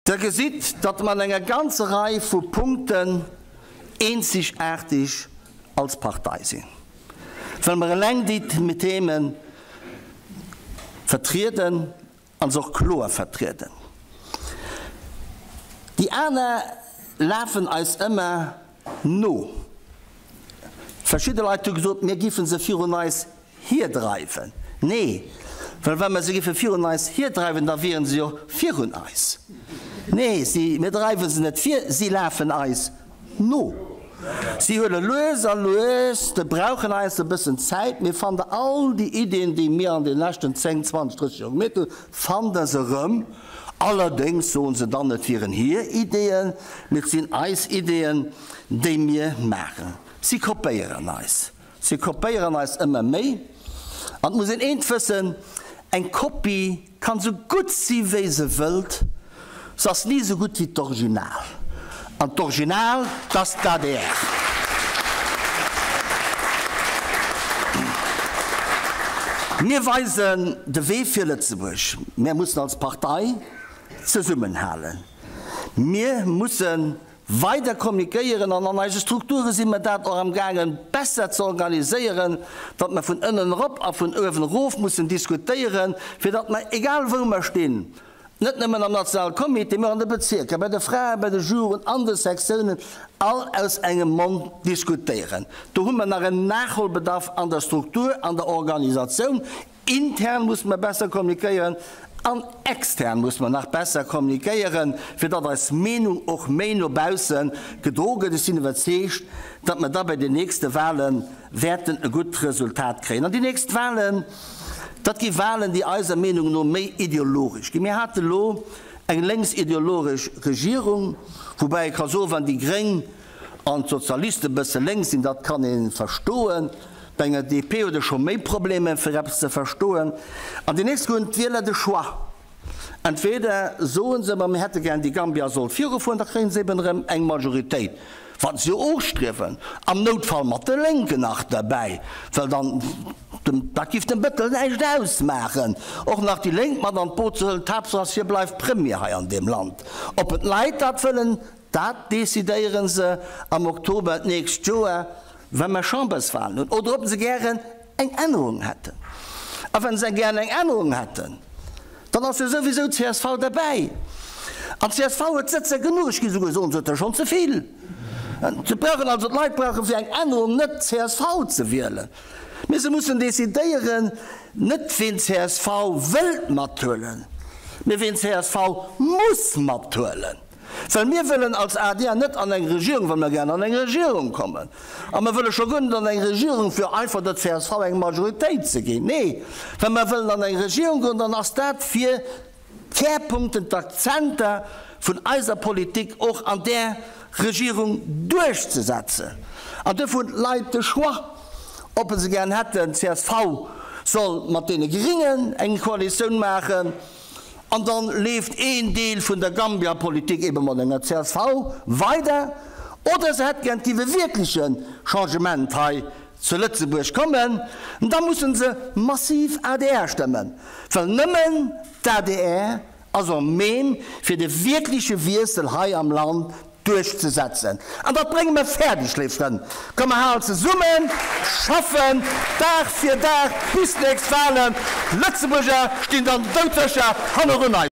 Der gesitt, datt mer an enger ganzer Rei vu Punkten eenzegaarteg als Partei sinn, well mer eleng déi Theme vertrieden a se och kloer vertrieden. Déi aner lafen eis ëmmer no. Verschidde Leit hu gesot, mir géife se virun eis Hirdreiwen. Nee, well wa mer se géife virun eis hirdreiwen, da wiere se jo virun eis. Nee, si, mir dreiwe se net vir, si lafen eis no. Si huele lues a lues, de brauchen eis e bëssen Zäit, mee fannt Der all déi Iddien, déi mir an de leschten 10, 20, 30 Joer gemeet hunn, fannt Der se erëm. Allerdéngs soen se dann, et wieren hir Ideeën, mee et sinn eis Ideeën, déi mir maachen. Si kopéieren eis. Si kopéieren eis ëmmer méi. An et muss een eent wëssen, Eng Kopie kann esou gutt si wéi se wëllt, se ass ni esou gutt wéi d'Original. An d'Original, dat ass d'ADR. Mir weisen de Wee fir Lëtzebuerg. Mär mussen als Partei zesummenhalen. Mir mussen Weider kommunikéieren an an eise Strukture si mer dat och am gaangen besser ze organiséieren, datt mer vun ënnen erop a vun uewen erof mussen diskutéieren, fir datt mer, egal wou mer stinn, net nëmmen am Nationale Comité, mä och an de Bezierker, bei de Fraen, bei de Juroen, an de Sektiounen, all aus engem Mond diskutéieren. Do hu mer nach en Nachholbedarf an der Struktur, an der Organisatioun. Intern musse mer besser kommunikéieren an extern musse mer nach besser kommunikéieren, fir datt eis Meenung och méi no bausse gedro gëtt. Ech sinn iwwerzeegt, datt mer da bei den nächste Wahle wäerten e gutt Resultat kréien. An déi nächst Wahlen, dat gi Wahlen, déi eiser Meenung no méi ideologesch ginn. Mir hate lo eng lénksideologesch Regierung, woubäi ee ka soen, wann déi Gréng an d'Sozialiste bësse lénks sinn, dat kann ee verstoen. Bei enger DP huet e scho méi Problemer fir eppes ze verstoen. An déi nächst hunn d'Wieler de Choix, entweder soe se, ma mir hätte gär déi Gambia soll virufueren, da kréie se eben erëm eng Majoritéit, wat se jo och striewen, am Noutfall mat de Lénken nach derbäi, well dann, dat giff dem Bëttel näischt ausmaachen, och nach déi Lénk mat an d'Boot ze huelen, d'Haaptsaach ass, hie bleift Premier hei an deem Land. Ob et d'Leit dat wëllen, Dat decidéiere se am Oktober d'nächst Joer, wa mer Chamberswahlen hunn, oder ob se gären eng Ännerung hätten. A wa se gären eng Ännerung hätten, dann ass jo souwisou csv derbäi. An csv huet Sëtzer genuch, ech géif esouguer soen, se huet der schonn ze vill. Se brauchen also, d'Leit brauche fir eng Ännerung net csv ze wielen, mee se mussen decidéieren, net ween csv wëllt mathuelen, mee ween csv muss mathuelen. Well mir wëllen als adr net an eng Regierung, well mir gären an eng Regierung kommen. A mir wëlle scho guer net an eng Regierung, fir einfach der csv eng Majoritéit ze ginn. Nee, wa mir wëllen an eng Regierung goen, dann ass dat fir d'Kärpunkten, d'Akzenter vun eiser Politik och an där Regierung duerchzesetzen. An duerfir hunn d'Leit de Choix, ob se gären hätten, csv soll mat deene Gringen eng Koalitioun maachen, An dann leeft een Deel vun der Gambia-Politik ebe mat enger csv weider, oder se hätt gär, et géif e wierkleche Changement hei zu Lëtzebuerg kommen, da mussen se massiv adr stëmmen, well nëmmen d'ADR ass en même fir de wierkleche Wiessel hei am Land duerchzesetzen. An dat brénge mer fäerdeg, léif Frënn. Komm mer halen zesummen, schaffen Dag fir Dag bis nächst Wahlen. D'Lëtzebuerger stinn dann doudsécher hannerun eis.